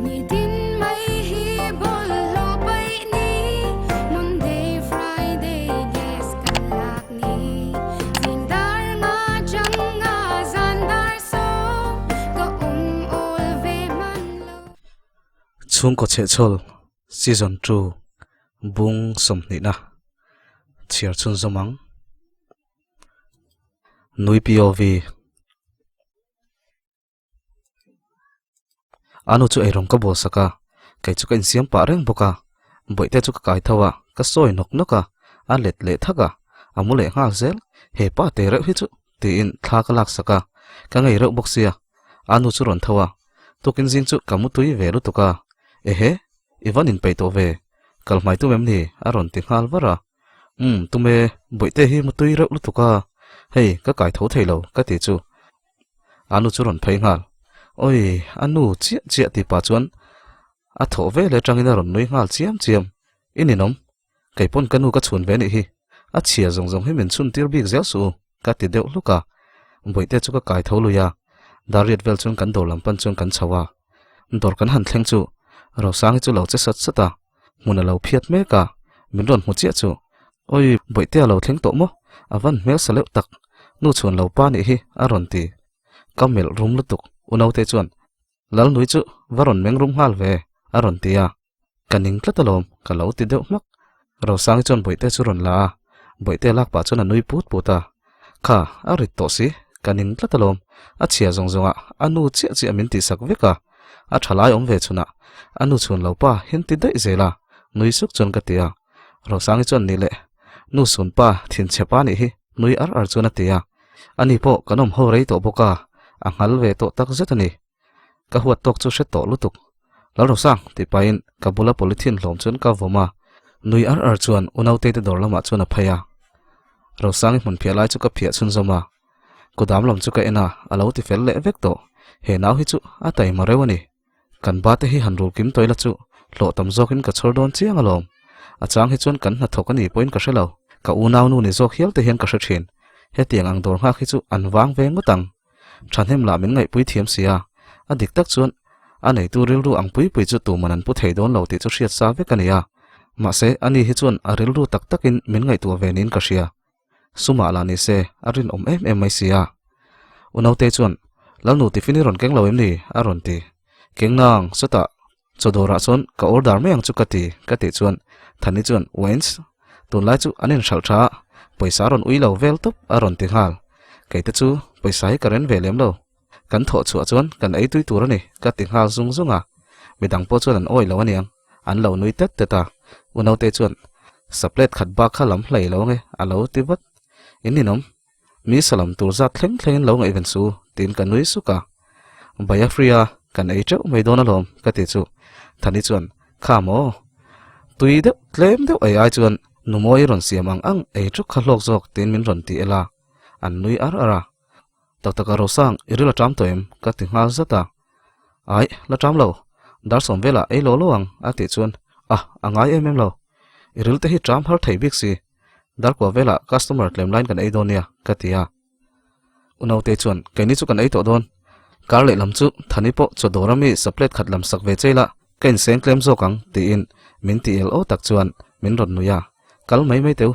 Nitin mai hi bawlhhlawh paih ni Monday, Friday gas kan lak ni Zing dar nga chang nga zan dar sawm Ka awm awl ve hman lo. Chhungkaw chhehchhawl Season 2 Bung sawmhnihna chhiar chhunzawm ang. Nui POV. A nu chu eirawng ka bawl sak a, kei chu ka insiam pah reng bawk a, bawihte chu ka kai tho a, ka sawi nawk nawk a, a let leh thak a, a mu leh nghal zel, he pa te reuh hi chu tiin thla ka lak sak a, ka ngei reuh bawk sia, a nu chu rawn tho a, tukin zing chu ka mu tui ve lutuk a, ehe, i van inpeih tawh ve, kal hmai tum em ni? a rawn ti nghal var a. Umm tume bawihte hi mu tui reuh lutuk a, hei ka kai tho thei lo ka ti chu a nu chu rawn phei nghal. Awi a nu chiah chiah tih pah chuan a thawh vel atangin a rawn nui nghal chiam chiam. I ninawm, kei pawn ka nu ka chhun ve nih hi, a chhia zawng zawng hi min chhun tir bik zel suh u ka ti deuh hluk a. Bawihte chu ka kai tho lui a, Dariat vel chuan kan dawr lam pan chuan kan chho a. Dawr kan han thleng chu Rosangi chu lo che sat sat a. Hmun a lo phiat mek a, min rawn hmu chiah chu. Awi, bawihte a lo thleng tawh maw? A van hmel sa leuh tak. Nu chhuan lo pa nih hi a rawn ti. Ka melh rum lutuk, u naute chuan Lalnui chu va rawn meng rum nghal ve a rawn ti a. Ka ning tlat alawm, ka lo ti deuh hmak. Rosangi chuan bawihte chu rawn la a, bawihte lak pah chuan a nui put put a. Kha, a rit tawh si, ka ning tlat alawm, a chhia zawng zawngah a nu chiah chiah min tihsak vek a, a tha lai awm ve chhunah a nu chhun lo pa hian ti daih zel a, nui suk chuan ka ti a. Rosangi chuan ni leh, nu sun pa thinchhe pa nih hi nui ar ar chuan a ti a, ani pawh kan awm ho rei tawh bawk a, a nghal ve tawh tak zet a ni. Ka huat tawk chu hre tawh lutuk. Lalrosang tih pahin ka bula polythene hlawm chuan ka vawm a, nui ar ar chuan unaute te dawr lamah chuan a phei a. Rosangi hmun phiah lai chu ka phiah chhunzawm a, kudam lam chu ka en a, a lo ti fel leh vek tawh. He nau hi chu a taima reuh a ni. Kan ba te hi han rul kim tawih la chu hlawh tam zawkin ka chhawr dawn chiang alawm. A chang hi chuan kan hnathawk a ni pawhin ka hre lo. Ka unau nu ni zawk hial te hian ka hre thin. Hetiang ang dawr nghak hi chu an vang ve ngawt ang. Thahnem lah min ngaihpui thiam si a, a dik tak chuan a neitu rilru ang pui pui chu tuman an pu thei dawn lo tih chu hriat sa vek a ni a. Mahse, ani hi chuan a rilru tak takin min ngaihtuah ve niin ka hria. Sumah lah ni se, a rinawm em em mai si a. U naute chuan, Lalnu tiffin i rawn keng lo em ni? a rawn ti. Keng nang, sawtah Chaw dawrah chuan ka order mai ang chu ka ti, ka tih chuan Thani chuan Waynes, tunlai chu an inhralh tha a, pawisa a rawn ui lo vel tawp a rawn ti nghal. Kei te chu pawisa hi ka ren ve lem lo, kan thawh chhuah chuan kan ei tui tur a ni ka ti nghal zung zung a, midang pawh chuan an awi lo aniang, an lo nui tet tet a, u naute chuan sa plate khat bak kha lam hlei lo ange a lo ti vat. In ninawm, Mi salam tur zat thleng thlengin lo ngaihven su tiin ka nui suk a. Baya free a kan ei teuh mai dawn alawm ka ti chu Thani chuan kha maw? Tui deuh tlem deuh ei ai chuan nu mawi rawn siam ang ang ei tuk kha hlawk zawk tiin min rawn ti ela an nui ar ar a. Tak taka Rosang i ril a ṭam tawh em? ka ti nghal zat a. Aih la ṭam lo, dar sawm velah ei law law ang a tih chuan ah a ngai em em lo, i ril te hi ṭam har thei bik si. Darkua velah customer tlem laiin kan ei dawn nia, ka ti a. U naute chuan, Keini chu kan ei tawh dawn. Kar lehlam chu Thani pawh chaw dawr ami sa plate khat lam sak ve chei la, ka inseng tlem zawk ang, tiin min ti el aw tak chuan min rawn nui a. Kal mai mai teu.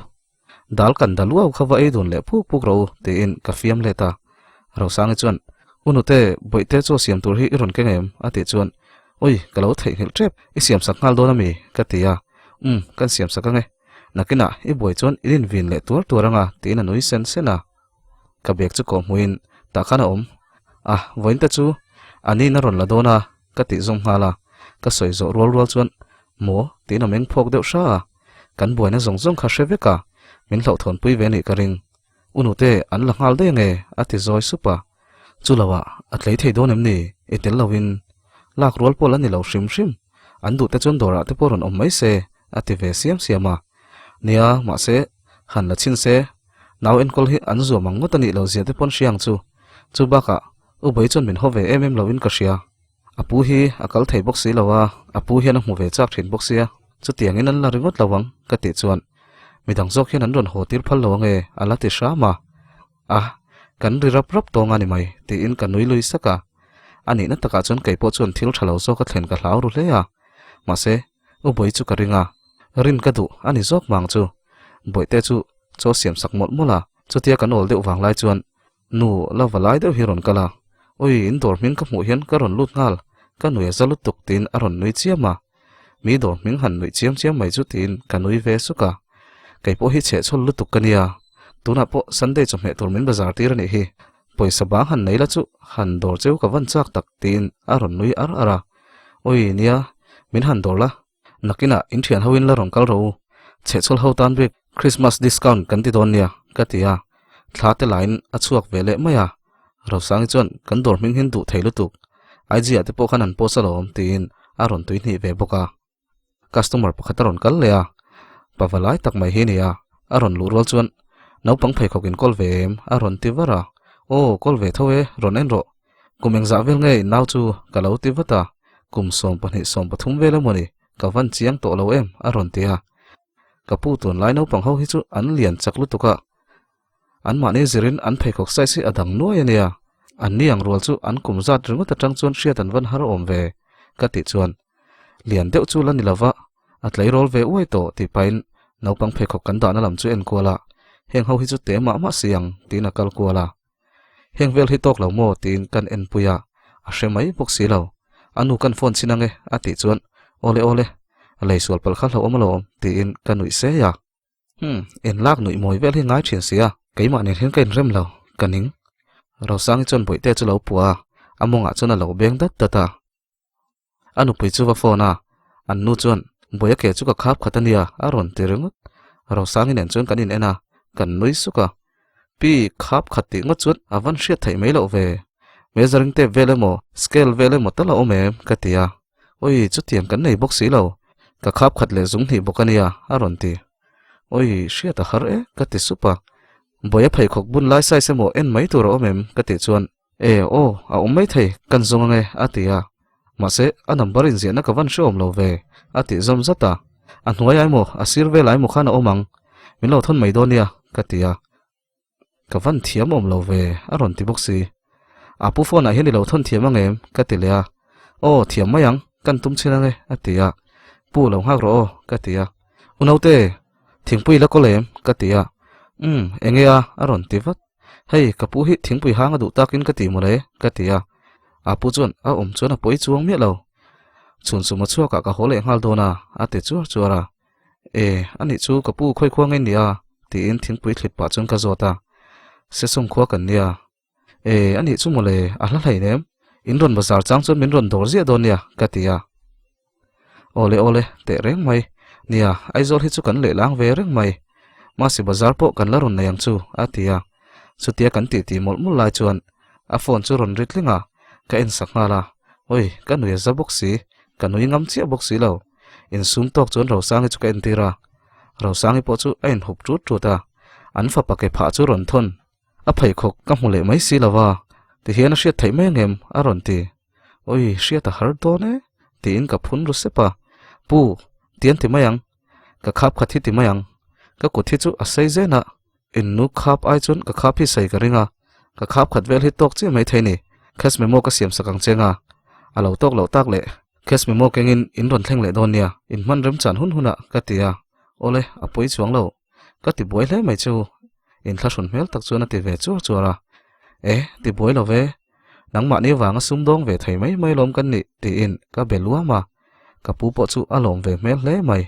Dal kan da luau kha va ei dun leh puk puk rawh u, tiin ka fiam let a. Rosangi chuan, U nute, bawihte chaw siam tur hi i rawn keng em? a tih chuan, Ui, ka lo theihnghilh tep, i siam sak nghal dawn ami? ka ti a. Umm, kan siam sak ange. Nakinah i buai chuan in invin leh tuar tuar anga tiin a nui sen sen a. Ka bag chu kawh hmuhin tah khan a awm. A, vawiin te chu a niin a rawn la dawn a ka tih zawng nghal a. Ka sawi zawh rual rual chuan maw tiin a meng phawk deuh hra a. Kan buaina zawng zawng kha hre vek a, min hlauhthawnpui ve nih ka ring. U nute an la nghal daih ange a ti zawi sup a. Chu loah a tlei thei dawn em ni? I tel loin lak rual pawh la ni lo hrim hrim. An duh te chuan dawrah te pawh rawn awm mai se a ti ve siam siam a. Nia, mahse, han la chhin se, nau enkawl hi an zuam ang ngawt a nih lo zia te pawn hria ang chu. Chu bakah U Bawi chuan min haw ve em em loin ka hria. A pu hi a kal thei bawk si lo a, a pu hian a hmu ve chak thin bawk sia, chutiangin an la ringawt lo ang ka tih chuan midang zawk hian an rawn haw tir phal lo ange a la ti hram a. A, kan ri rap rap tawng a ni mai tiin ka nui lui sak a. A nihna takah chuan kei pawh chuan thil tha lo zawk a thlen ka hlau ru hle a. Mahse, U Bawi chu ka ring a, rin ka duh a ni zawk mang chu. Bawihte chu chaw siam sak mawlh mawlh a, chutia kan awl deuh vang lai chuan nu la va lai deuh hi rawn kal a. Ui, in dawr hming ka hmuh hian ka rawn lut nghal, ka nui a za lutuk tiin a rawn nui chiam a. Mi dawr hming han nuih chiam chiam mai chu tiin ka nui ve suk a. Kei pawh hi chhehchhawl lutuk ka nia. Tunah pawh Sunday chawhmeh tur min bazar tir a nih hi. Pawisa bang han nei la chu han dawr cheu ka van chak tak tiin a rawn nui ar ar a. Ui nia, min han dawr la. Nakinah in thian hoin la rawn kal rawh u. Chhehchhawl ho tan bik Christmas discount kan ti dawn nia ka ti a. Thla te lain a chhuak ve leh mai a. Rosangi chuan kan dawr hming hian duh thei lutuk. IG ah te pawh khan an post alawm tiin a rawn tui hnih ve bawk a. Customer pakhat a rawn kal leh a, pa va lai tak mai hi a ni a, a rawn luh rual chuan naupang pheikhawk in kawl ve em a rawn ti var a, aw kawl ve tho e rawn en rawh, kum engzah vel nge in nau chu ka lo ti vat a, kum 12 13 vel emaw ni ka van chiang tawh lo em a rawn ti a, ka pu tunlai naupang ho hi chu an lian chak lutuk a, Anmahni zirin an pheikhawk size hi a dang nuai a nia. Anni ang rual chu an kum zat ringawt atang chuan hriat an van har awm ve, ka tih chuan. Lian deuh chu la ni lova, a tleirawl ve uai tawh tih pahin naupang pheikhawk kan dahna lam chu en kual a, heng ho hi chu te mah mah si ang tiin a kal kual a. Heng vel hi tawk lo maw tiin kan en pui a, a hre mai bawk si lo. A nu kan phone chin ange a tih chuan awle awle, lei sual palh kha hlauhawm alawm tiin ka nuih sei a. Umm, en lak nuih mawi vel hi ngai thin sia, keimah nen hian ka inrem lo, ka ning. Rosangi chuan Bawihte chu lo pua a, a mawngah chuan a lo beng dat dat a. A nupui chu va phone a, an nu chuan, Bawih a ke chu ka khap khat a nia, a rawn ti ringawt. Rosangi nen chuan kan in en a, kan nui suk a. Pi, khap khat tih ngawt chuan a van hriat theih mai loh ve. Measuring tape vel emaw, scale vel emaw tal a awm em? ka ti a. Oi, chutiang kan nei bawk si lo. Ka khap khat leh zung hnih bawk a nia, a rawn ti. Oi, hriat a har e, ka ti sup a. Bawia pheikhawk bun lai size emaw en mai tur a awm em? ka tih chuan, E, aw, a awm mai thei, kan zawng ange, a ti a. Mahse, a number inziahna ka van hreawm lo ve, a tih zawm zat a. A hnuai ai maw, a sir vel ai maw khan a awm ang. Min lo thawn mai dawn nia, ka ti a. Ka van thiam awm lo ve, a rawn ti bawk si. A pu phone ah hian i lo thawn thiam ang em? ka ti leh a. Aw, thiam mai ang, kan tum chhin ang e, a ti a. Pu, lo nghak rawh aw, ka ti a. U naute, thingpui la kawl em? ka ti a. Umm, enge a? a rawn ti vat. Hei, ka pu hi thingpui hang a duh takin ka ti mawle, ka ti a. A pu chuan a awm chuan a pawi chuang miah lo. Chhun suma chhuakah ka haw leh nghal dawn a, a ti chuar chuar a. E, anih chu ka pu khawi khua ngei nia, tiin thingpui thlip pah chuan ka zawt a. Sesawm khua kan nia. E, anih chu mawle, a hla hlei nem. In rawn bazar chang chuan min rawn dawr ziah dawn nia, ka ti a. Awle awle, teh reng mai. Nia, Aizawl hi chu kan lehlang ve reng mai. Mahse bazar pawh kan la rawn nei ang chu, a ti a. Chutia kan titi mawlh mawlh lai chuan a phone chu rawn ri tling a, ka en sak nghal a. Oi, ka nui a za bawk si, ka nui ngam chiah bawk si lo. Insum tawk chuan Rosangi chu ka entir a, Rosangi pawh chu a inhup tut tut a, an fapa ke phah chu rawn thawn. A pheikhawk ka hmu leh mai si lo va, tihian a hriat theih mai angem? a rawn ti. Oi, hriat a har dawn e, tiin ka phun ru sep a. Pu, tian ti mai ang, ka khap khat hi ti mai ang, ka kut hi chu a sei zen a, innu khap ai chuan ka khap hi sei ka ring a, ka khap khat vel hi tawk chiah mai thei ni, cash memo ka siam sak ang che nga, a lo tawk loh tak leh. Cash memo kengin in rawn thleng leh dawn nia, in hman remchan hun hunah ka ti a, awle a pawi chuang lo, ka ti buai hle mai chu, in thlahrun hmel tak chuan a ti ve chuar chuar a, e ti buai lo ve, nangmahni vanga sumdawng ve thei mai mai lawm kan nih tiin ka be luam a, ka pu pawh chu a lawm ve hmel hle mai,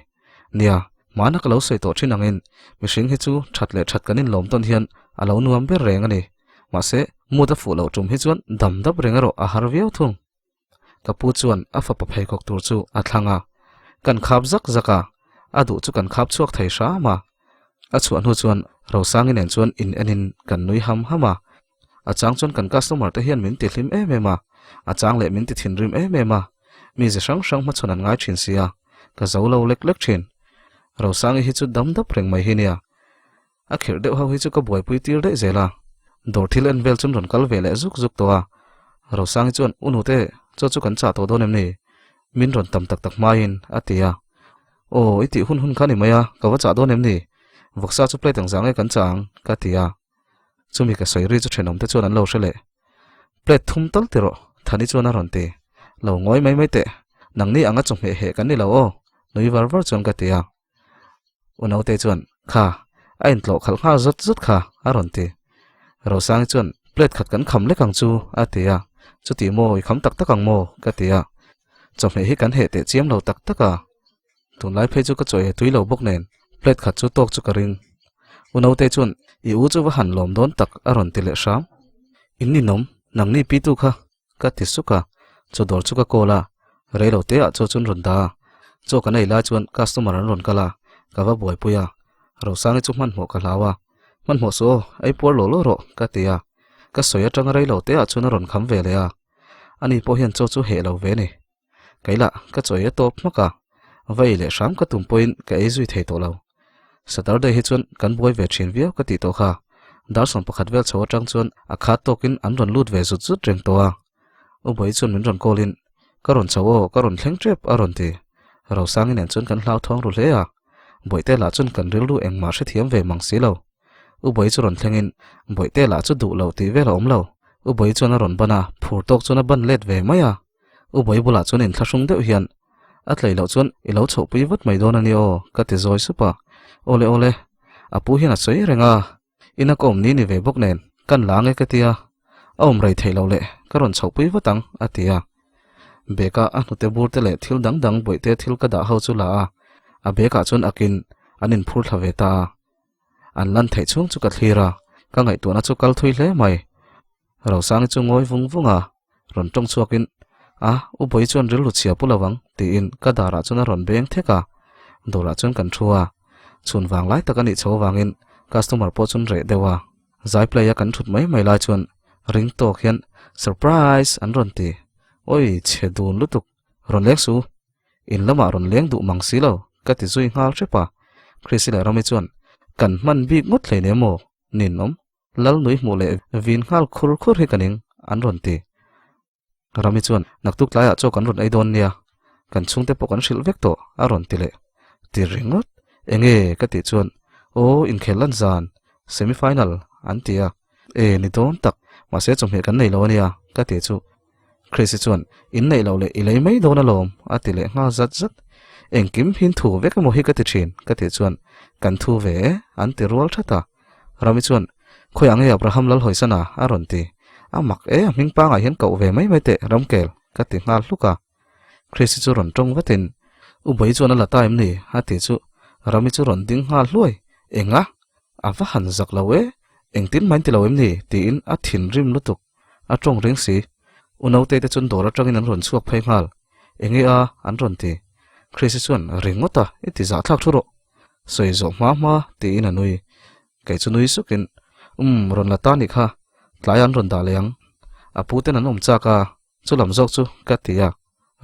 nia hmana ka lo sawi tawh thin angin mihring hi chu that leh that kan inlawm tawn hian a lo nuam ber reng a ni, mahse mood a fuh loh tum hi chuan dam dap reng erawh a har viau thung. Ka pu chuan a fapa pheikhawk tur chu a thlang a, kan khap zak zak a, a duh chu kan khap chhuak thei hram a. A chhuah hnu chuan Rosangi nen chuan in enin kan nui ham ham a, a chang chuan kan customer te hian min ti hlim em em a, a chang leh min ti thinrim em em a, mi ze hrang hrang hmachhawn an ngai thin sia, ka zo lo lek lek thin. Rosangi hi chu dam dap reng mai hi nia. A khirh deuh ho hi chu ka buaipui tir daih zel a, dawr thil en vel chuan rawn kal ve leh zuk zuk tawh a. Rosangi chuan, U nute, chaw chu kan chah tawh dawn em ni? Min rawn tam tak tak hmaiin a ti a. Aw, i tih hun hun kha ni mai a, ka va chah dawn em ni? Vawksa chu plate ang zang nge kan chah ang? ka ti a. Chumi ka sawi ri chu thenawmte chuan an lo hre leh. Plate thum tal ti rawh. Thani chuan a rawn ti. Lo ngawi mai mai teh, nangni anga chawhmeh heh kan ni lo aw, nui var var chuan ka ti a. U naute chuan, Kha, a intlawh khalh nghal zawt zawt kha, a rawn ti. Rosangi chuan, Plate khat kan kham lek ang chu, a ti a. Chuti maw, i kham tak tak ang maw? ka ti a. Chawhmeh hi kan heh teh chiam lo tak tak a. Tunlai phei chu ka chawi he tui lo bawk nen, plate khat chu tawk chu ka ring. U naute chuan, I u chu va han lawm dawn tak, a rawn ti leh hram. In ninawm, nangni pitu kha, Ka ti suk a, chaw dawr chu ka call a, rei lo te ah chaw chuan rawn dah a, chaw kan ei lai chuan customer an rawn kal a, ka va buaipui a, Rosangi chu hmanhmawh ka hlau a, hmanhmawh suh aw, ei puar lawh lawh rawh ka ti a, ka sawi atanga rei lo te ah chuan a rawn kham ve leh a, ani pawh hian chaw chu heh lo ve ni. Keilah ka chaw ei a tawp hmak a, va ei leh hram ka tum pawhin ka ei zui thei tawh lo. Saturday hi chuan kan buai ve thin viau ka tih tawh kha, dar 11 vel chho atang chuan a khat tawkin an rawn lut ve zut zut reng tawh a. U Bawi chuan min rawn call in, Ka rawn chho aw, ka rawn thleng tep a rawn ti. Rosangi nen chuan kan hlauthawng ru hle a, Bawihte lah chuan kan rilru engmah hrethiam ve mang si lo. U Bawi chu rawn thlengin, Bawihte lah chu duh lo tih vel a awm lo. U Bawi chuan a rawn ban a, phur tawk chuan a ban let ve mai a. U Bawi bulah chuan inthlahrung deuh hian, A tlei loh chuan i lo chhohpui vat mai dawn a ni aw, ka ti zawi sup a. Awle awle, a pu hian a sawi reng a, ina ka awm ni ni ve bawk nen, kan la ang e ka ti a, a awm rei theih loh leh ka rawn chhohpui vat ang, a ti a. Bag-a a hnute bur te leh thil dang dang bawihte thil ka dah ho chu la a, a bag-ah chuan akin an inphur thla ve ta a. An lan theih chhung chu ka thlir a, ka ngaihtuahna chu kal thui hle mai. Rosangi chu ngawi vung vung a, rawn tawng chhuakin, A, U Bawi chuan rilru chhia pu lo ang, tiin ka darah chuan a rawn beng thek a. Dawrah chuan kan thu a, chhun vang lai tak a nih chho avangin customer pawh chuan reh deuh a. Zai play a kan thut mai mai lai chuan ring tawk hian Surprise! an rawn ti. Awi, chhe dun lutuk, rawn leng su. In lamah rawn leng duh mang si lo, ka ti zui nghal hrep a. Chrissy leh Rami chuan, Kan hman bik ngawt hlei nem aw, ninawm. Lal nui hmuh leh vin nghal khur khur hi ka ning, an rawn ti. Rami chuan, Naktuk tlaiah chaw kan rawn ei dawn nia, kan chhungte pawh kan hrilh vek tawh, a rawn ti leh. Ti ringawt, Enge? ka tih chuan, Aw, inkhel lan zan, semi final, an ti a. E, ni dawn tak, mahse chawhmeh kan nei lo a nia, ka ti chu. Chrissy chuan, In neih loh leh i lei mai dawn alawm, a ti leh nghal zat zat. Engkim hin thu vek emaw hi ka ti thin, ka tih chuan, Kan thu ve e, an ti rual that a. Rami chuan, Khawiah nge Abraham Lalhawisan a? a rawn ti. A mak e, a hming pangah hian koh ve mai mai teh, Ramkel, ka ti nghal hluk a. Chrissy chu rawn tawng vatin, U Bawi chuan a la ta em ni? a ti chu Rami chu rawn ding nghal hluai. Enga? A va han zak lo e, engtin mah in ti lo em ni? tiin a thinrim lutuk. A tawng reng si. U naute te chuan dawr atangin an rawn chhuak phei nghal. Enge a? an rawn ti. Chrissy chuan, Ringawt a, i ti zahthlak thu rawh. Sawi zawh hma hma tiin a nui. Kei chu nui sukin, Umm, rawn la ta nih kha, tlai an rawn dah leh ang. A pu ten an awm chak a, chu lam zawk chu ka ti a.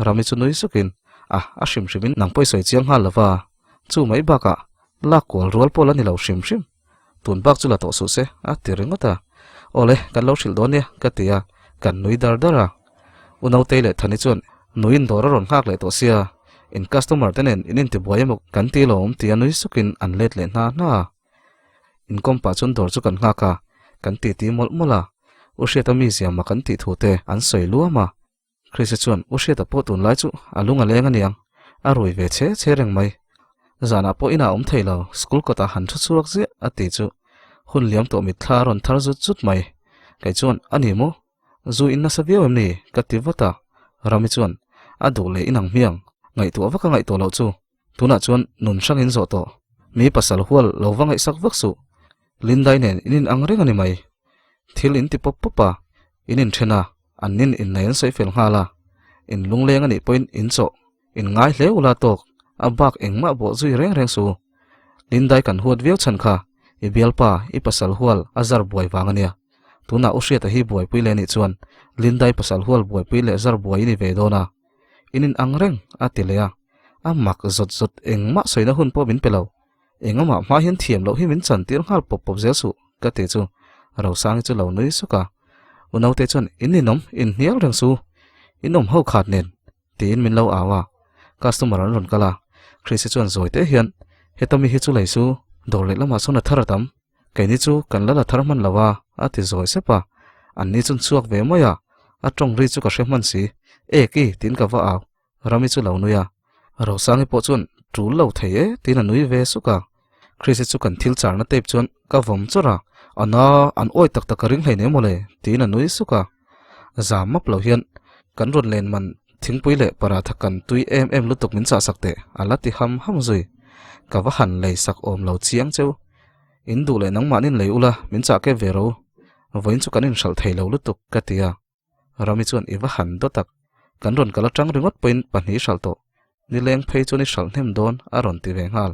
Rami chu nui sukin, A, a hrim hrimin nang pawh i sawi chiang nghal lova, chu mai bakah lak kual rual pawh la ni lo hrim hrim. Tun bak chu la tawh suh se, a ti ringawt a. Awle, kan lo hrilh dawn nia, ka ti a, kan nui dar dar a. U Nautei leh Thani chuan, Nuiin dawr a rawn nghak leh tawh sia, in customer te nen in intibuai emaw kan ti lawm tia nui sukin an let leh hna hna a. Inkawm pah chuan dawr chu kan nghak a, kan titi mawlh mawlh a. U Hriata mizia mak an tih thu te an sawi luam a. Chrissy chuan U Hriata pawh tunlai chu a lung a leng aniang, a rui ve che che reng mai. Zanah pawh inah awm thei lo, school kawtah han thu chhuak ziah a ti chu hun liam tawh mitthla a rawn thar zut zut mai. Kei chuan, A ni maw? Zu in nasa viau em ni? ka ti vat a. Rami chuan, A duh leh inang hmiang, ngaihtuah vak a ngaihtuah loh chu. Tunah chuan nun hrang in zawh tawh. Mi pasal hual lo va ngaihsak vak suh. Lindai nen in in ang reng a ni mai. Thil in ti pawp pawp a, in inthen a, an nin innei an sawi fel nghal a. In lungleng a nih pawhin in chawh, in ngai hle ula tawk, a bak engmah bawh zui reng reng su. Lindai kan huat viau chhan kha, i bialpa, i pasal hual a zar buai vang a nia. Tunah u Hriata hi buaipui leh nih chuan Lindai pasal hual buaipui leh zar buai i ni ve dawn a. In in ang reng, a ti leh a. A mak zawt zawt engmah sawina hun pawh min pe lo. Engahmah hma hian thiam loh hi min chantir nghal pawp pawp zel suh, ka ti chu Rosangi chu lo nui suk a. U naute chuan in ninawm, in hnial reng su, in awm ho khat nen, tiin min lo au a. Customer an rawn kal a, Chrissy chuan zawi te hian, Heta mi hi chu lei su, dawr leh lamah sawn a thar a tam, keini chu kan la la thar hman lo a, a ti zawi sep a. Anni chuan chhuak ve mai a. A tawng ri chu ka hre hman si. Eki, tiin ka va au. Rami chu lo nui a. Rosangi pawh chuan tul lo thei e tiin a nui ve suk a. Chris-i chu kan thil charna tape chuan ka vawm chawrh a, Ana, an awi tak tak ka ring hleinem mawle tiin a nui suk a. Zam map lo hian kan rawn len man thingpui leh paratha kan tui em em lutuk min chah sak teh a la ti ham ham zui. Ka va han lei sak awm lo chiang cheu. In duh leh nangmahnin lei ula min chah kep ve ro. Vawiin chu kan inhralh thei lo lutuk ka ti a. Rami chuan i va han dawt tak, kan rawn kal atang ringawt pawhin pahnih hralh tawh, nileng phei chuan i hralh hnem dawn a rawn ti ve nghal.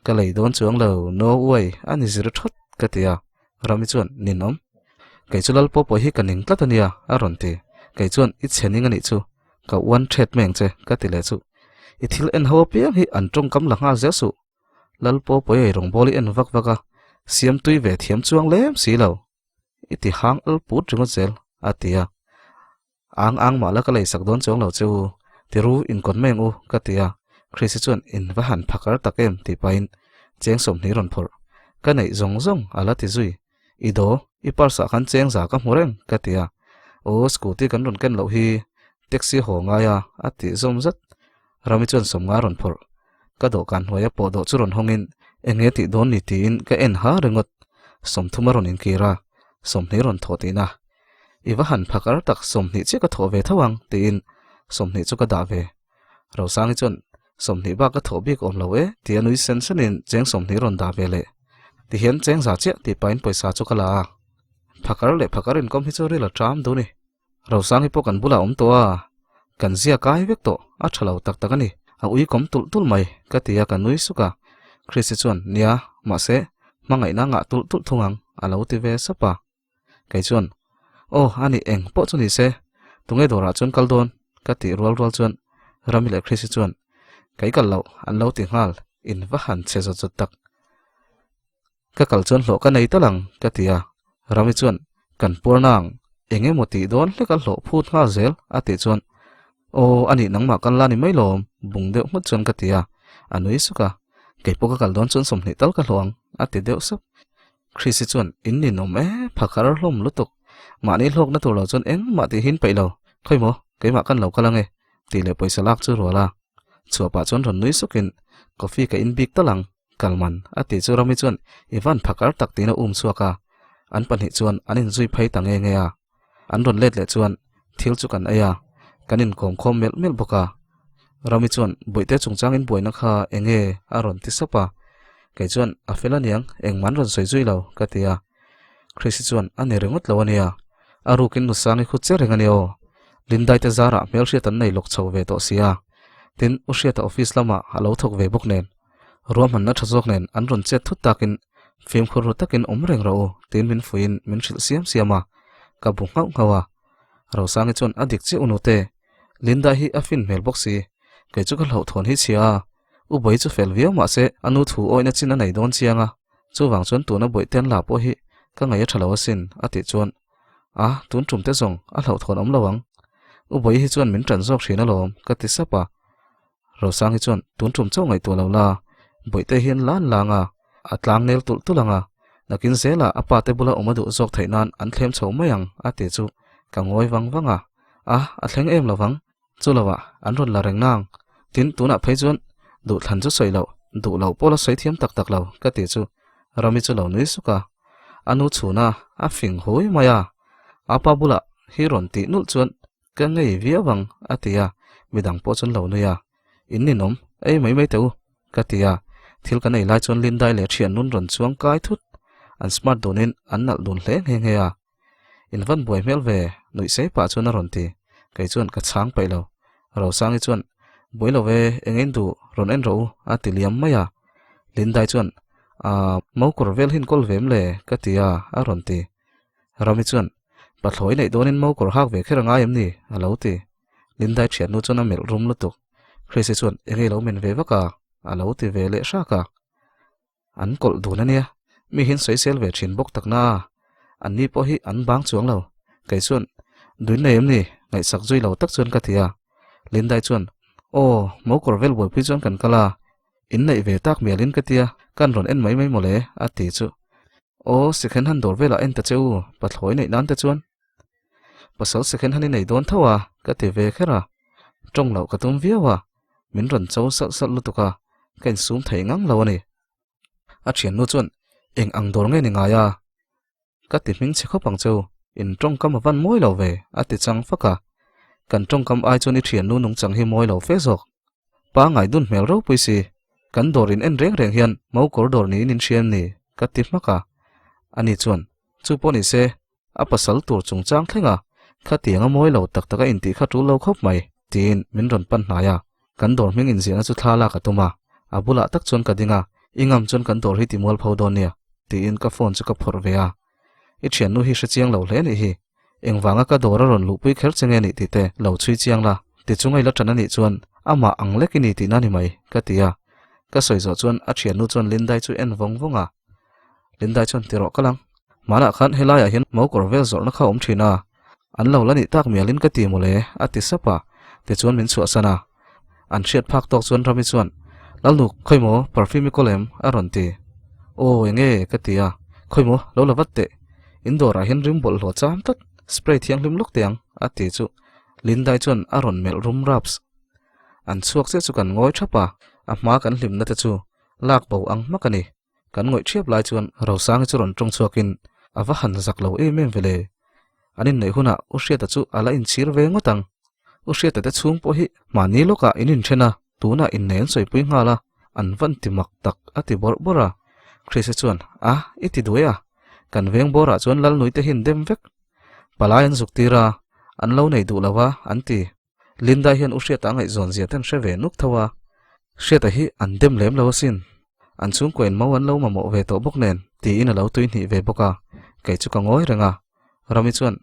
Ka lei dawn chuang lo, no way, a ni zir thawt ka ti a, Rami chuan ninawm. Kei chu Lalpaw pawh hi ka ning tlat a nia a rawn ti, kei chuan i chhe ning a nih chu, ka uan thet mai ang che ka ti leh chu. I thil en ho apiang hi an tawngkam la nghal zel suh, Lalpaw pawh i ei rawngbawl i en vak vak a, siam tui ve thiam chuang lem si lo. I ti hang al put ringawt zel, a ti a. Ang ang mah la ka lei sak dawn chuang lo che u, ti ru inkawn mai ang u, ka ti a. Chrissy chuan in va han phakar tak em tih pahin cheng sawmhnih rawn phawrh. Ka neih zawng zawng a la ti zui. I daw, i purse ah khan cheng za ka hmu reng, ka ti a. Aw, scooty kan rawn ken loh hi taxi haw ngai a, a tih zawm zat. Rami chuan sawmnga rawn phawrh. Ka dawhkan hnuaia pawh dawh chu rawn hawngin eng nge tih dawn ni tiin ka en ha ringawt. Sawmthum a rawn inkir a, sawmhnih rawn thawh tihna. I va han phakar tak sawmhnih chiah ka thawh ve tho ang tiin sawmhnih chu ka dah ve. Rosangi chuan sawmhnih bak ka thawh bik awm lo e tia nui sen senin cheng sawmhnih rawn dah ve leh. Tihian cheng za chiah tih pahin pawisa chu ka la a. Phakar leh phakar inkawm hi chu ril a ṭam duh ni. Rosangi pawh kan bulah a awm tawh a, kan zia kai vek tawh, a tha lo tak tak a ni, a ui kawm tulh tulh mai, ka ti a ka nui suk a. Christy chuan, Nia, mahse, hmangaihna ngah tulh tulh thung ang, a lo ti ve sap a. Kei chuan, Aw, a ni eng pawh chu ni se, tunge dawrah chuan kal dawn? ka tih rual rual chuan Rami leh Christy chuan, Kei kal loh, an lo ti nghal, in va han chhe zawt zawt tak. Ka kal chuan hlawh ka nei tal ang, ka ti a. Rami chuan, Kan puar nang, eng emaw tih dawn hlek a hlawh phut nghal zel, a tih chuan, Aw, a nih nangmah kan la ni mai lawm, bung deuh nghut chuan ka ti a. A nui suk a, Kei pawh ka kal dawn chuan 20 tal ka hlawh ang, a ti deuh sup. Chrissy chuan, In ninawm e, phakar hlawm lutuk. Mahni hlawkna tur lo chuan engmah tih hin peih lo. Khawi maw, keimah kan lo kal ang e, tih leh pawisa lak chu rual a. Chhuah pah chuan rawn nui sukin, Coffee ka in bik tal ang, Kalman, a tih chu Rami chuan i van phakar tak tiin a um chhuak a, an pahnih chuan an inzui phei ta nge nge a. An rawn let leh chuan thil chu kan ei a, kan inkawm khawm melh melh bawk a. Rami chuan Bawihte chungchangin buaina kha eng nge a rawn ti sap a, kei chuan a fel aniang engmah an rawn sawi zui lo ka ti a. Chrissy chuan a ni ringawt lo ania, a rukin Nusangi khu che reng ania aw. Lindai te zarah hmelhriat an nei lawk chho ve tawh sia. Tin, U Hriata office lamah a lo thawk ve bawk nen. Ruahmanna tha zawk nen an rawn chet thut takin fimkhur ru takin awm reng rawh u tiin min fuiin min hrilh siam siam a, ka bu nghauh nghauh a. Rosangi chuan a dik chiah u nute, Linda hi a fin hmel bawk si, kei chu ka hlauhthawn hi chhia a, u Bawi chu fel viau mahse a nu thu awihna chin a nei dawn chiang a, chuvang chuan tuna Bawihte an la pawh hi ka ngaih a tha lo asin a tih chuan a tun tum te zawng a hlauhthawn awm lo ang, u Bawi hi chuan min tan zawk thin alawm ka ti sap a. Rosang hi chuan tun tum chauh ngaihtuah lo la, Bawihte hian lan lang a, a tlang nel tulh tulh ang a, nakin zelah a pate bula awm a duh zawk theih nan an thlem chho mai ang a ti chu ka ngawi vang vang a, a, a thleng em lovang, chu lovah an rawn la reng nang, tin tunah phei chuan duhthlan chu sawi loh, duh loh pawh la sawi thiam tak tak lo ka ti chu Rami chu lo nui suk a, a nu chhuna a fing hui mai a, a pa bulah hi rawn tih nulh chuan Ka ngei viau ang, a ti a, midang pawh chuan lo nui a. In ninawm, ei mai mai teh u, ka ti a. Thil kan ei lai chuan Lindai leh thian nun rawn chuang kai thut. An smart dunin an nalh dun hle nghe nghe a. In van buai hmel ve, nuih sei pah chuan a rawn ti. Kei chuan ka chhang paih lo. Rosangi chuan, Buai lo ve, eng in duh, rawn en rawh u, a ti liam mai a. Lindai chuan, Aaa, mokawr vel hi inkawl ve em le? ka ti a, a rawn ti. Rami chuan, Pathlawi neih dawnin mo kawr hak ve kher a ngai em ni? a lo ti. Lindai thiannu chuan a melh rum lutuk. Chrissy chuan, Eng i lo men ve vak a? a lo ti ve leh hrak a. An kawlh dun a nia, mi hian sawisel ve thin bawk tak na a, an ni pawh hi an bang chuang lo. Kei chuan, Duin nei em ni? ngaihsak zui lo tak chuan ka ti a. Lindai chuan, Aw, mo kawr vel buaipui chuan kan kal a, in neih ve tak mialin ka tia, kan rawn en mai mai mawle, a ti chu. Aw, sikhen han dawr velah en ta che u, pathlawi neih nan te chuan. Pasal second hand i nei dawn tho a, ka ti ve kher a. Tawng loh ka tum viau a, min rawn cho salh salh lutuk a, ka insum thei ngang lo a ni. A thiannu chuan, Eng ang dawr nge ni ngai a? Ka ti hming chhe khawp ang cheu, in tawngkam a van mawi lo ve, a ti chang fak a. Kan tawngkam ai chuan i thiannu nungchang hi mawi lo fe zawk. Pa ngaidun hmel ropui si, kan dawr in en reng reng hian mokawr dawr niin in hria em ni? Ka ti hmak a. Ani chuan, Chu pawh ni se, a pasal tur chungchang thleng a, khatiang a mawi lo tak tak a intih kha tul lo khawp mai, tiin min rawn pan hnai a. Kan dawr hming inziahna chu thla lak a tum a, a bulah tak chuan ka ding a, I ngam chuan kan dawr hi ti mual pho dawn nia, tiin ka phone chu ka phawrh ve a. I thiannu hi hre chiang lo hle nih hi, engvanga ka dawr a rawn luhpui kher che nge nih tih te lo chhui chiang la, ti chunga i la tan a nih chuan amah ang lek i ni tihna ni mai, ka ti a. Ka sawi zawh chuan a thiannu chuan Lindai chu en vawng vawng a. Lindai chuan ti rawh ka lang. Hmanah khan helaiah hian mokawr vel zawrhna kha a awm thin a, an lo la nih tak mialin ka ti mawle, a ti sap a, tichuan min chhuahsan a. An hriat phak tawk chuan Rami chuan, Lalnuk, khawi maw perfume i kawl em? a rawn ti. Aw, enge? ka ti a, Khawi maw, lo la vat teh. In dawrah hian rim bawlhhlawh cham tlat, spray thianghlim lawk teh ang, a ti chu Lindai chuan a rawn melh rum raps. An chhuak chiah chu kan ngawi thap a, a hma kan hlimna te chu lak bo ang hmak a ni. Kan ngawih ṭhiap lai chuan Rosangi chu rawn ṭawng chhuakin a va han zak lo em em vele. An inneih hunah U Hriata chu a la inchhir ve ngawt ang. U Hriata te chhung pawh hi mahni lawkah in inṭhen a, tunah innei an sawipui nghal a, an van ti mak tak a ti bawrh bawrh a. Chrisa chuan, A, i ti duai a, kan veng bawrah chuan Lalnui te hi an dem vek. Palai an zuk tir a, an lo nei duh lo a, an ti. Linda hian U Hriata a ngaihzawn zia te an hre ve nuk tho a, Hriata hi an dem lem lo asin. An chhungkaw in mau an lo mamawh ve tawh bawk nen tiin a lo tui hnih ve bawk a, kei chu ka ngawi reng a. Rami chuan,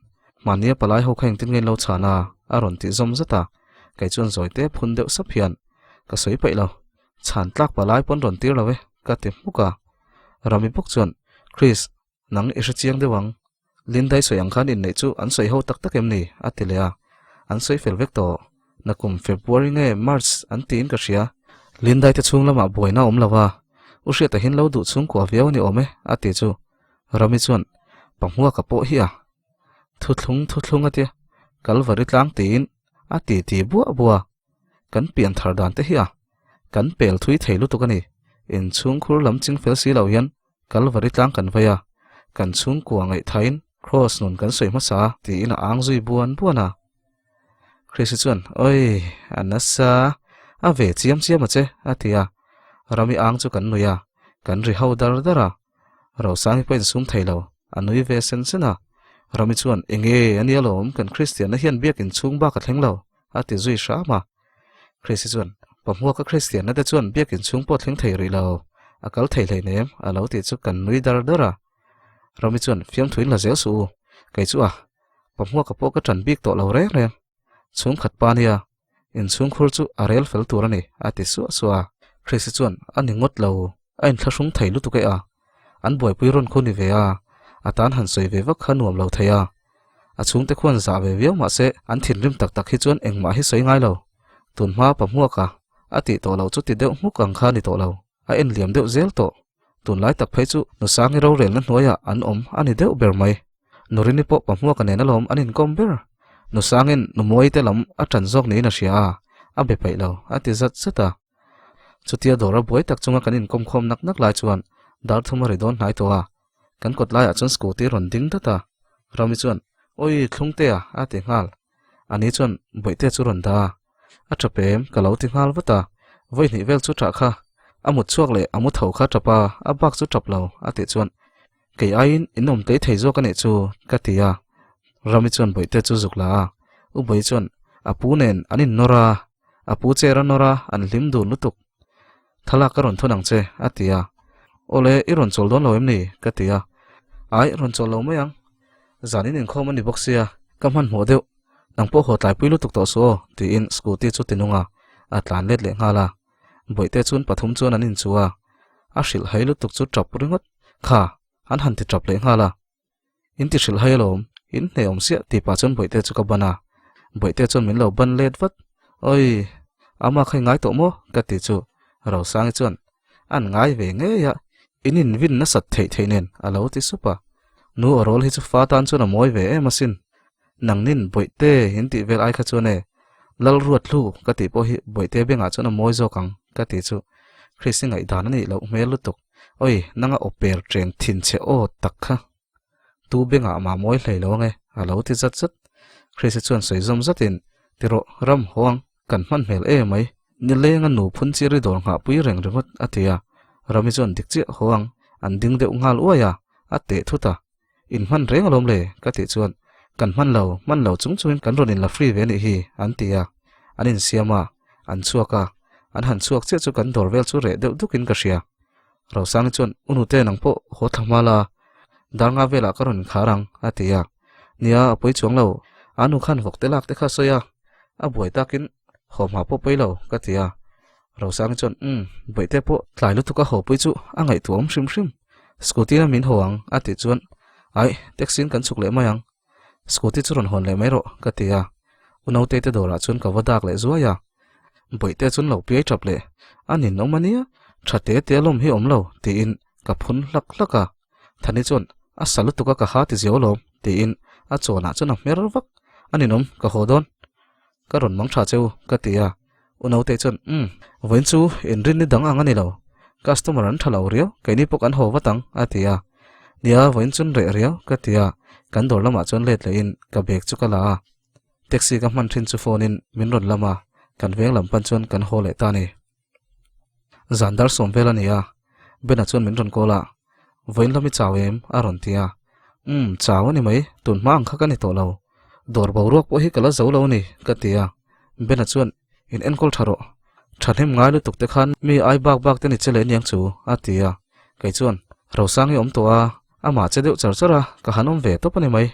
Mahnia palai ho kha engtin nge in lo chhan a? a rawn tih zawm zat a, kei chuan zawi te phun deuh sap hian, Ka sawi paih lo, chhan tlak palai pawn rawn tir lo e, ka ti hmuk a. Rami bawk chuan, Chris, Nang i hre chiang deuh ang. Lindai sawi ang khan inneih chu an sawi ho tak tak em ni? a ti leh a. An sawi fel vek tawh. Nakum February nge March an tiin ka hria. Lindai te chhung lamah buaina a awm lo a, U Hriata hian lo duh chhungkua viau a ni awm e, a ti chu. Rami chuan, Pahmuaka pawh hi a. Thuthlung thuthlung a tia, Kalvari tlang tiin a ti ti buah buah a. Kan pian thar dan te hi a. Kan pel thui thei lutuk a ni. Inchhungkhur lam ching fel si lo hian Kalvari tlang kan vei a, kan chhungkua ngaihthain Kraws nun kan sawi hmasa a tiin a ang zui buan buan a. Chrissy chuan, Oi, a nasa, a ve chiam chiam a che, a ti a. Rami ang chu kan nui a, kan ri ho dar dar a. Rosangi pawh insum thei lo, a nui ve sen sen a. Rami chuan, Enge, a nia lawm, kan Kristianna hian biakin chhung bak a thleng lo, a ti zui hram a. Chrissy chuan, Pahmuaka Kristianna te chuan biakin chhung pawh thleng thei rih lo, a kal thei hleinem, a lo tih chu kan nui dar dar a. Rami chuan, Fiamthuin la zel suh u, kei chu a, Pahmuaka pawh ka ṭan bik tawh lo reng reng. Chhungkhat pa nia, inchhungkhur chu a rel fel tur a ni, a ti suah suah a. Chrissy chuan, A ni ngawt lo, a inthlahrung thei lutuk e a, an buaipui rawn khu ni ve a, a tan han sawi ve vak kha nuam lo thei a. A chhungte khuan zah ve viau mahse an thinrim tak tak hi chuan engmah hi sawi ngai lo. Tun hma pa hmuaka a tih tawh loh chu ti deuh hmuk ang kha ni tawh lo, a en liam deuh zel tawh. Tunlai tak phei chu Nusangi rorelna hnuaiah an awm a ni deuh ber mai. Nurini pawh pa hmuaka nen alawm an inkawm ber. Nusangin Numuaite lam a ṭan zawk niin a hria a, a be paih lo, a ti zat zat a. Chutia dawr a buai tak chunga kan inkawm khawm nak nak lai chuan dar thum a ri dawn hnai tawh a, kan kawt laiah chuan scooty rawn ding dat a, Rami chuan, Awi, Thlungtea, a ti nghal. Ani chuan Bawihtea chu rawn dah a, A tap em? ka lo ti nghal vat a, vawi hnih vel chu tah kha, a mut chhuak leh a mu tho kha tap a, a bak chu tap lo, a tih chuan, Kei aiin in awm tlei thei zawk a nih chu, ka ti a. Rami chuan Bawihtea chu zuk la a, U Bawi chuan, A pu nen an innawr a, A pu chair a nawr a, an hlim dun lutuk. Thlalak ka rawn thawn ang che, a ti a. Awle, i rawn chawl dawn lo em ni? ka ti a. Ai, rawn chawl lo mai ang. Zanin inkhawm a ni bawk sia, ka hmanhmawh deuh. Nang pawh haw tlaipui lutuk tawh suh aw, tiin scooty chu ti nung a, a tlan let leh nghal a. Bawihte chuan pathum chuan an inchu a, a hrilh hai lutuk chu tap ringawt kha an han ti tap leh nghal a. In ti hrilh hai alawm, in hneh awm siah tih pah chuan Bawihte chu ka ban a, Bawihte chuan min lo ban let vat. Awi, ama kha i ngai tawh maw? ka ti chu Rosangi chuan an ngai ve ngei a, in invin nasat theih theih nen a lo ti sup a. Nu aw rawl hi chu fa tan chuan a mawi ve em asin. Nangnin Bawihte in tih vel ai kha chuan e, Lal Ruatlu ka tih pawh hi Bawihte bengah chuan a mawi zawk ang ka tih chu Christ-i ngaihdan a nih loh hmel lutuk. Oi, nanga aw per ṭeng thin che aw tak kha. Tu bengah mah mawi hlei lo ange a lo ti zat zat. Christ-i chuan sawi zawm zatin, Ti rawh, ram haw ang, kan hman hmel e mai. Nilenga nu phun chi ri dawr nghahpui reng ringawt a ti a. Rami chuan dik chiah haw ang, an ding deuh nghal uai a, a teh thut a. In hman reng alawm le ka tih chuan kan hman lo, hman lo chung chungin kan rawn inla free ve anih hi an ti a. An insiam a, an chhuak a, an han chhuak chiah chu kan dawr vel chu reh deuh dukin ka hria. Rosangi chuan U nute nang pawh haw thla hma la, dar nga velah ka rawn inkhar ang a ti a. Nia, a pawi chuang lo, a nu khan vawk te lak te kha sawi a, a buai takin haw hma pawh pawi lo ka ti a. Rosangi chuan Umm, bawihte pawh tlai lutuk a haw pui chu a ngaihtuah awm hrim hrim, scooty a min haw ang a tih chuan Aih, taxi in kan chhuk leh mai ang, scooty chu rawn hawn leh mai rawh ka ti a. U Nautei te dawrah chuan ka va dak leh zuai a, bawihte chuan lo piai tap leh a ninawm a nia, tha te te alawm hi awm lo tiin ka phun hlak hlak a. Thani chuan a sa lutuk a ka ha ti ziau alawm tiin a chawnah chuan a hmer vak, a ninawm ka haw dawn. Ka rawn mang tha cheu ka ti a, U Nautei chuan umm vawiin chu inrin ni dang ang a ni lo, customer an tha lo riau, keini pawh kan haw vat ang a ti a, nia vawiin chun reh riau ka ti a, kan dawr lamah chuan let lehin ka bag chu ka la a, taxi ka hman thin chu phone in min rawn lam a, kan veng lam pan chuan kan haw leh ta a ni. Zan dar sawm vel a ni a, Bena chuan min rawn call a, Vawiin lam i chau em? a rawn ti a. Umm, chau a ni mai, tun hma ang kha ka ni tawh lo. Dawr boruak pawh hi ka la zo lo a ni, ka ti a. Bena chuan, In enkawl tha rawh. Thahnem ngai lutuk te khan mi ai bak bak te ni che leh aniang chu, a ti a. Kei chuan, Rosang i awm tawh a, amah che deuh char char a, ka han awm ve tawp a ni mai.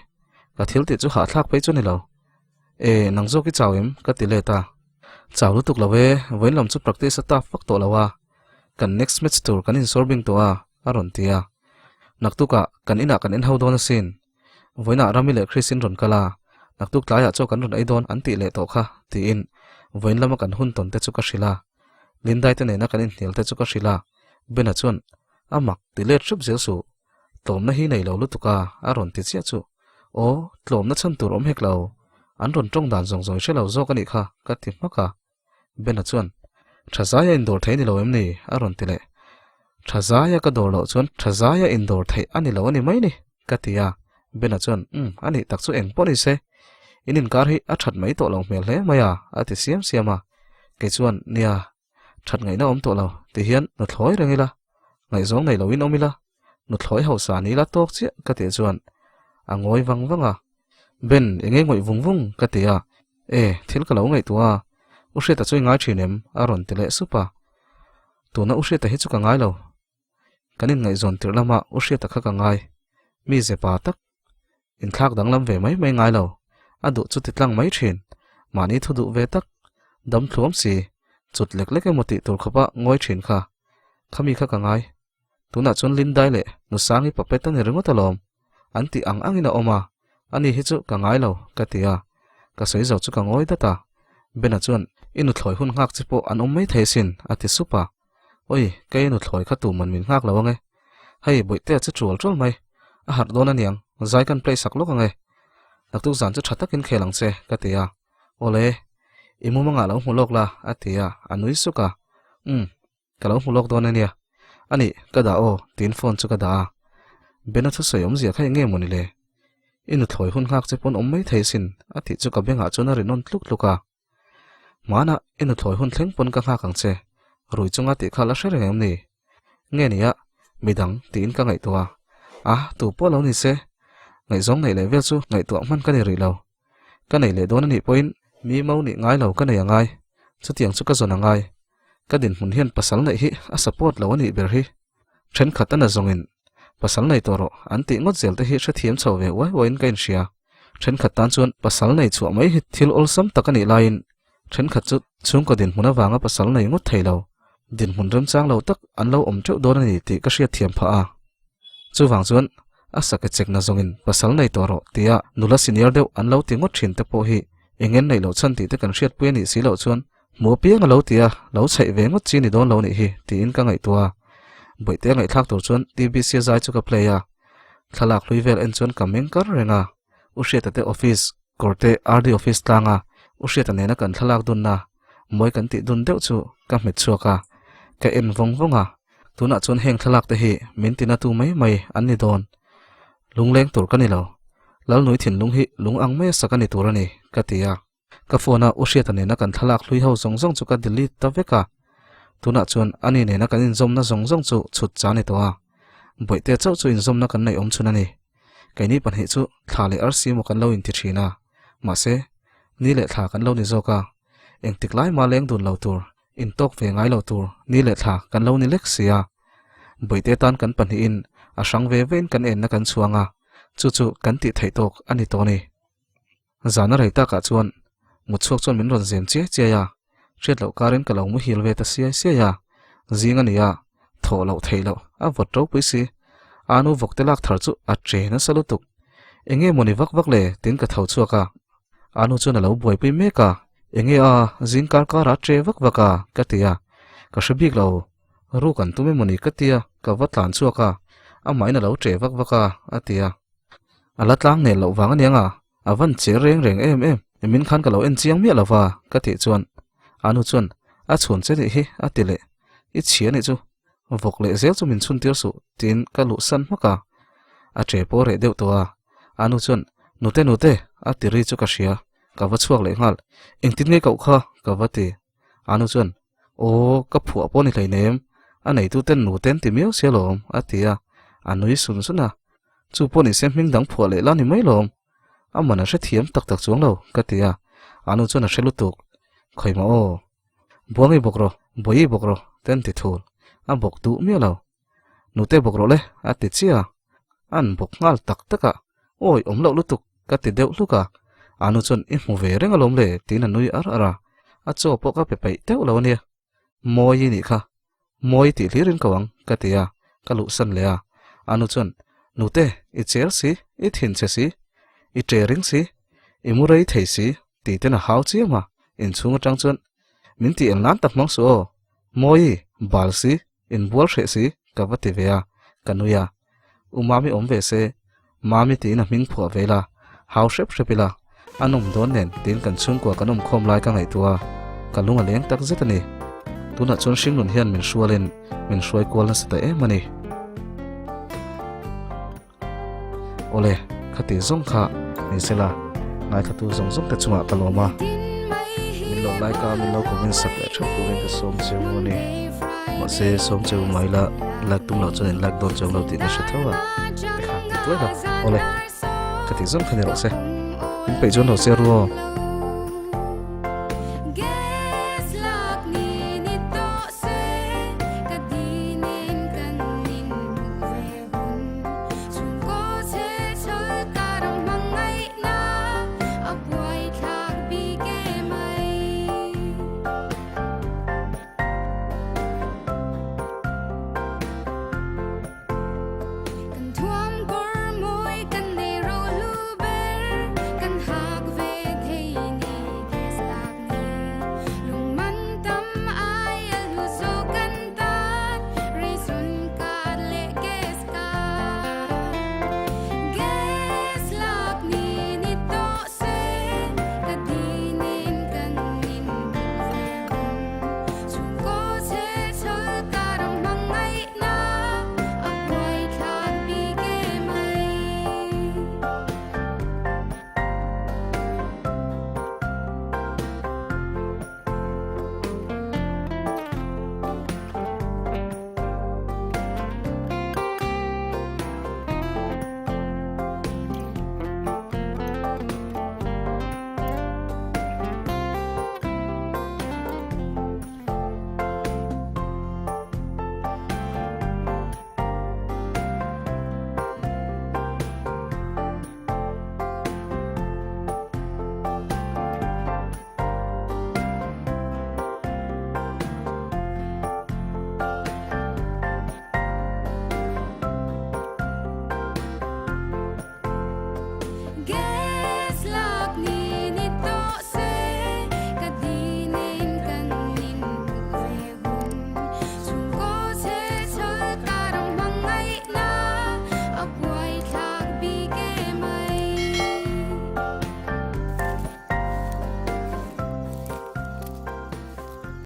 Ka thil tih chu hahthlak phei chu a ni lo. E, nang zawk i chau em? ka ti let a. Chau lutuk lo e, vawiin lam chu practice a tap vak tawh lo a, kan next match tur kan insawr bing tawh a, a rawn ti a. Naktukah kan inah kan en ho dawn asin. Vawiinah Rami leh Chris in rawn kal a, naktuk tlaiah chaw kan rawn ei dawn an tih leh tawh kha, tiin vawiin lama kan hun tawn te chu ka hrilh a. Lindai te nena kan inhnial te chu ka hrilh a, Bena chuan, A mak, ti let hrep zel suh. Tlawmna hi nei lo lutuk a, a rawn ti chiah chu. Aw, tlawmna chhan tur awm hek lo. An rawn tawng dan zawng zawng hre lo zawk a nih kha, ka ti hmak a. Bena chuan, Tha zaia indawr thei a ni lo em ni? a rawn ti leh. Tha zaia ka dawr loh chuan tha zaia indawr theih a ni lo a ni mai ni, ka ti a. Bena chuan, Umm, a nih tak chu eng pawh ni se. In inkar hi a that mai tawh lo hmel hle mai a, a ti siam siam a. Kei chuan, Nia, That ngaihna awm tawh lo ti hian nuthlawi reng ila, ngaihzawng nei loin awm ila, nuthlawi hausa ni ila tawk chiah ka tih chuan a ngawi vang vang a. Ben, eng nge ngawih vung vung ka ti a, e, thil ka lo ngaihtuah a, U Hriata chu i ngai thin em? a rawn ti leh sup a. Tuna U Hriata hi chu ka ngai lo, kan inngaihzawn tirh lama U Hriata kha ka ngai, mi zepa tak Inthlak danglam ve mai mai ngai lo, a duh chu ti tlang mai thin. Mahni thu duh ve tak, dam thluam si, chut lek lek emaw tih tur khawpa ngawi thin kha. Khami kha ka ngai. Tunah chuan Lindai leh Nusangi puppet a ni ringawt alawm. An tih ang angin a awm a, ani hi chu ka ngai lo, ka ti a. Ka sawi zo chu ka ngawi dat a. Bena chuan, I nuthlawi hun nghak chi pawh an awm mai thei asin, a ti sup a. Oi, kei nuthlawi kha tuman min nghak lo ange. Hei, Bawihtea chu ṭual ṭual mai. A harh dawn aniang, zai kan play sak lawk ange. Naktuk zan chu ṭha takin khel ang che, ka ti a. Awle, i mumangah lo hmu lawk la, a ti a, a nui suk a. Umm, ka lo hmu lawk dawn ania. Ani, ka dah aw, tiin phone chu ka dah a. Bena thusawi awmzia kha eng nge mawni le? I nuthlawi hun nghak che pawn awm mai thei asin, a tih chu ka bengah chuan a ri nawn tluk tluk a. Hmanah i nuthlawi hun thleng pawn ka nghak ang che, rui chunga tih kha la hre reng em ni? Nge nia, midang tiin ka ngaihtuah a, a tu pawh lo ni se, ngaihzawng neih leh vel chu ngaihtuah hman ka ni rih lo. Ka neih leh dawn a nih pawhin mi mau nih ngai lo ka nei a ngai, chutiang chu ka zawn a ngai. Ka dinhmun hian pasal neih hi a support lo a nih ber hi. Thenkhat a na zawngin pasal nei tawh rawh an tih ngawt zel te hi hrethiam chho ve uai uaiin ka inhria. Thenkhat tan chuan pasal nei chhuah mai hi thil awlsam tak a nih laiin thenkhat chu chhungkaw dinhmun avanga pasal nei ngawt thei lo, dinhmun remchang lo tak an lo awm teuh dawn a ni tih ka hriatthiam phah a. Chuvang chuan a sake chekna zawngin pasal nei tawh rawh tia nula senior deuh an lo ti ngawt thin te pawh hi eng en neih loh chhan tih te kan hriatpui a nih si loh chuan Hmu apiang a lo ti a, lo chheih ve ngawt chi ni dawn lo nih hi, tiin ka ngaihtuah a. Bawihte a ngaihthlak tur chuan TBC a zai chu ka play a. Thlalak hlui vel en chuan ka meng kar reng a. U Hriata te office, Kawrte RD office tlanga U Hriata nena kan thlalak dunna mawi kan tih dun deuh chu ka hmet chhuak a, ka en vawng vawng a. Tunah chuan heng thlalak te hi min tina tu mai mai an ni dawn. Lungleng tur ka ni lo. Lalnui thinlung hi lung ang mai a sak a ni tur a ni, ka ti a. Ka phone a U Hriata nena kan thlalak hlui ho zawng zawng chu ka delete ta vek a. Tunah chuan ani nena kan inzawmna zawng zawng chu chhut cha ni tawh a. Bawihte chauh chu inzawmna kan neih awm chhun a ni. Keini pahnih chu thla leh arsi maw kan lo inti thin a. Mahse, ni leh thla kan lo ni zawk a. Engtik lai mah leng dun lo tur, intawk ve ngai lo tur ni leh thla kan lo ni lek si a. Bawihte tan kan pahnihin a hrang ve vein kan enna kan chhuang a, chu chu kan tih theih tawk a ni tawh a ni. Zana rei takah chuan mutchhuak chuan min rawn zem chiai chiai a, hriat loh karin ka lo muhil ve ta siai siai a, zing a ni a, thawh loh theih loh a vawt ropui si. A nu vawkte lak thar chu a che nasa lutuk. Enge mawni vak vak le tiin ka tho chhuak a, a nu chuan a lo buaipui mek a, enge a zing kar karah a che vak vak a ka ti a, ka hre bik lo, ruk an tum emawni ka tia ka va tlan chhuak a, amahin a lo che vak vak a a ti a. A la tlang nel loh vang aniang a, a van che reng reng em em. Min khan ka lo en chiang miah lova ka tih chuan a nu chuan a chhun che nih hi a ti leh. I chhia nih chu vawk leh zel chu min chhun tir suh tiin ka luh san hmak a. A che pawh reh deuh tawh a, a nu chuan nute nute a ti ri chu ka hria, ka va chhuak leh nghal. Engtin nge koh kha ka va ti. A nu chuan Aw, ka phuah pawh ni hleinem, a neituten nute an ti miau sia lawm, a ti a, a nui sun sun a. Chu pawh nise hming dang phuah leh la ni mai lawm. A man a hrethiam tak tak chuang lo, ka ti a, a nu chuan a hre lutuk. Khawimah aw, Buangi bawk rawh, Bawihi bawk rawh, te an ti thul. A bawk duh miah lo. Nute bawk rawh le, a ti chiah a. An bawk nghal tak tak a, Awi awm loh lutuk, ka ti deuh hluk a. A nu chuan i hmu ve reng alawm le, tiin a nui ar ar a. A chaw pawh ka pe peih deuh lo ania. Mawi i nih kha, Mawi tih hlir in ko ang, ka ti a, ka luhsan leh a. A nu chuan, Nute, i cher si, i thinchhe si, i ṭe ring si, i mu rei thei si, tih ten a hau chiam a. Inchhung aṭang chuan, Min tih eng nan tak hmang suh aw, Mawi, bal si, Inbual hreh si, ka va ti ve a, ka nui a. U Mami awm ve se, Mami tiin a hming phuah ve ila, hau hrep hrep ila, a nawm dawn nen tiin kan chhungkua kan awmkhawm lai ka ngaihtuah a, ka lung a leng tak zet a ni. Tunah chuan hringnun hian min hrualin min hruai kual nasa ta em a ni. Awle, khati zawng kha ni sela, ngaithlatu zawng zawng te chungah ka lawm a, min lo like a, min lo comment sak leh theuh turin ka sawm cheu a ni. Mahse, sawm cheu mai la, like tum loh chuan in like dawn chuang lo tih ka hre tho a, tikhan ti tuai lo. Awle, khati zawng kha ni rawh se, min peih chuan lo che ru aw.